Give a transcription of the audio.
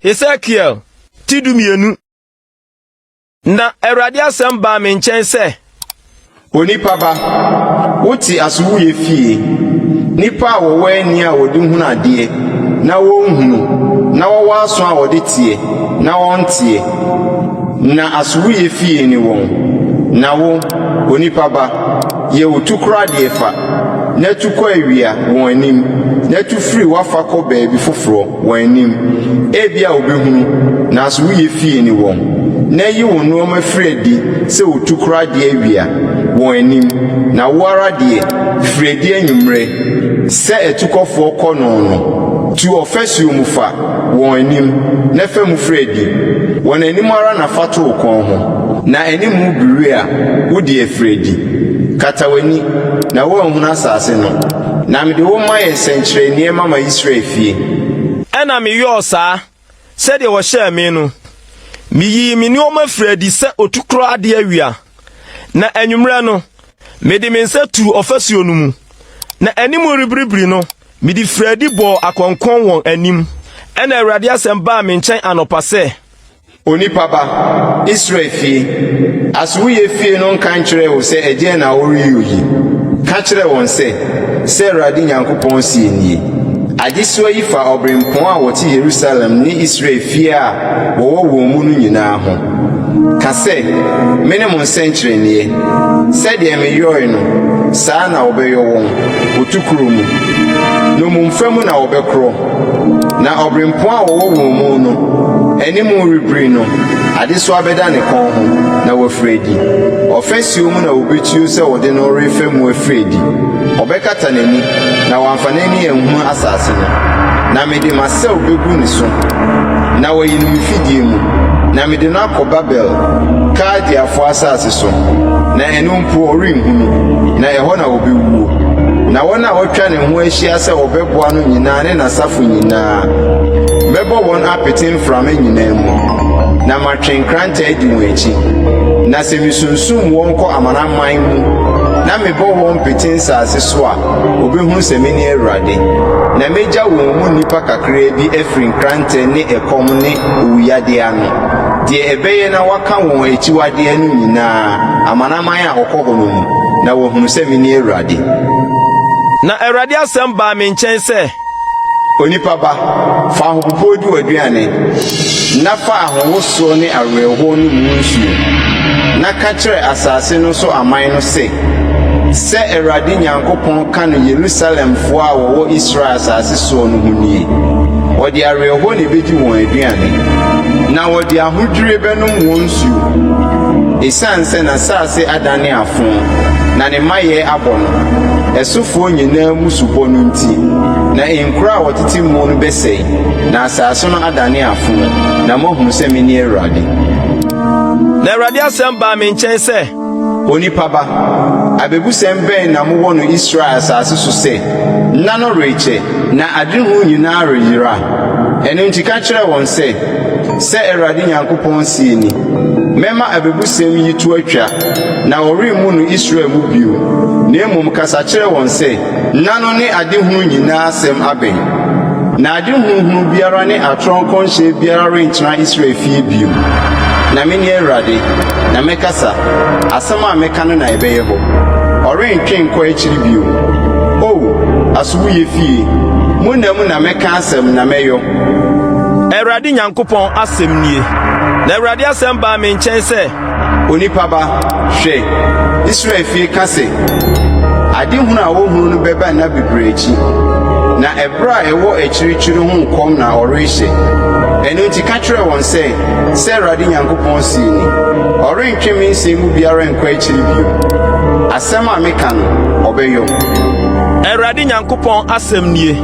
Hesekiel ti 12. Na Awurade asɛm baa me nkyɛn sɛ. Onipa ba, wote asowuiɛ fie, nnipa a wɔwɔ ani a wɔde hunu adeɛ na wɔnhunu, na wɔwɔ aso a wɔde teɛ na wɔnteɛ, na asowuiɛ fie ne wɔn. Na wo, onipa ba, yɛ wo tukorɔ adeɛ fa, na tu kɔ awia wɔn anim, na tu firi w'afa kɔ baabi foforɔ wɔn anim. Ebia wɔbɛhunu, nanso woyɛ fie ne wɔn. Na yi wo nnoɔma firi adi sɛ otukorɔ adeɛ awia wɔn anim, na wo ara deɛ, firi adi anwummerɛ sɛ atukɔfoɔ kɔ no no. Tu ɔfasuo mu fa wɔn anim, na fa mu firi adi. Wɔn anim ara na fa to wo kɔn ho, na animu biri a, wo deɛ firi adi. Kata w'ani, na woanhunu asase no, na mede wo mayɛ nsɛnkyerɛnneɛ mama Israel fie. Ɛnna meyɔɔ saa, sɛdeɛ wɔhyɛɛ me no. Meyii me nneɛma firii adi sɛ otukorɔ adeɛ awia, na anwummerɛ no, mede me nsa tuu ɔfasuo no mu, na anim rebiribiri no, mede firii adi bɔɔ akɔnkɔn wɔn anim. Ɛnna Awurade asɛm baa me nkyɛn anɔpa sɛ. Onipa ba, Israel fie, asowuiɛ fie no nka nkyerɛɛ wo sɛ ɛdeɛn na woreyɔ yi? Ka kyerɛ wɔn sɛ, 'Sɛ Awurade Nyankopɔn seɛ nie, Adesoa yi fa ɔberempɔn a wɔte Yerusalem ne Israel fie a wɔwɔ wɔn mu no nyinaa ho. Ka sɛ, 'Mene mo nsɛnkyerɛnneɛ. Sɛdeɛ meyɔe no, saa ara na wɔbɛyɔ wɔn, otukorɔ mu. Nnommumfa mu na wɔbɛkorɔ. Na ɔberempɔn a wɔwɔ wɔn mu no anim rebiri no, adesoa bɛda ne kɔn ho, na wafiri adi. Ɔfasuo mu na wɔbɛtuo sɛ wɔde no refa mu afiri adi. Ɔbɛkata n'ani, na wamfa n'ani anhunu asase no. Na mede m'asau bɛgu ne so, na wɔayi no me fidie mu, na mede no akɔ Babel, Kaldeafoɔ asase so, na ɛno mpo ɔrenhunu, na ɛhɔ na ɔbɛwuo. Na wɔn a wɔatwa ne ho ahyia sɛ wɔbɛboa no nyinaa ne n'asafo nyinaa, mɛbɔ wɔn apete mframa nyinaa mu, na matwe nkrantɛ adi wɔn akyi. Na sɛ misunsum wɔn kɔ amanaman mu, na mebɔ wɔn pete nsase so a, wɔbɛhunu sɛ mene Awurade. Na mɛgya wɔn mu nnipa kakraa bi afiri nkrantɛ ne ɛkɔm ne owuyadeɛ ano, deɛ ɛbɛyɛ na wɔaka wɔn akyiwadeɛ no nyinaa amanaman a wɔkɔ hɔ no mu, na wɔahunu sɛ mene Awurade. Na Awurade asɛm baa me nkyɛn sɛ. Onipa ba, fa ahopopoɔ di w'aduane, na fa ahowosoɔ ne awerɛhoɔ nom wo nsuo, na ka kyerɛ asase no so aman no sɛ, 'Sɛ Awurade Nyankopɔn ka no Yerusalemfoɔ a wɔwɔ Israel asase soɔ no ho nie, Wɔde awerɛhoɔ na ɛbɛdi wɔn aduane, na wɔde ahodwirie bɛnom wɔn nsuo, ɛsiane sɛ n'asase adane afõ na ne mayɛ abɔ no, ɛsofoɔ nyinaa mmusubɔ no nti. Na nkuro a wɔtete mu no bɛsɛe, na asase no adane afõ, na moahunu sɛ mene Awurade. Na Awurade asɛm baa me nkyɛn sɛ. Onipa ba, abebusɛm bɛn na mowɔ no Israel asase so sɛ, 'Nna no rekyɛ, na adehu nyinaa reyera'? Ɛno nti ka kyerɛ wɔn sɛ, 'Sɛ Awurade Nyankopɔn seɛ ni, Mɛma abebusɛm yi to atwa, na wɔremmu no Israel mu bio. Na mmom kasa kyerɛ wɔn sɛ, 'Nna no ne adehunu nyinaa asɛm abɛn. Na adehuhunu biara ne atorɔ nkɔmhyɛ biara rentena Israel fie bio. Na mene Awurade, na mɛkasa, asɛm a mɛka no na ɛbɛyɛ hɔ. Ɔrentwe nkɔ akyiri bio. O asowuiɛ fie, mo nna mu na mɛka asɛm na mɛyɔ. Awurade Nyankopɔn asɛm nie. Na Awurade asɛm baa me nkyɛn sɛ. Onipa ba, hwɛ, Israel fie ka sɛ, 'Adehunu a wohunu no bɛba nna bebree akyi, na ɛberɛ a ɛwɔ akyirikyiri ho nkɔm na ɔrehyɛ. Ɛno nti ka kyerɛ wɔn sɛ, 'Sɛ Awurade Nyankopɔn seɛ ni, Ɔrentwe me nsɛm mu biara nkɔ akyiri bio. Asɛm a meka no, ɔbɛyɔ. Awurade Nyankopɔn asɛm nie.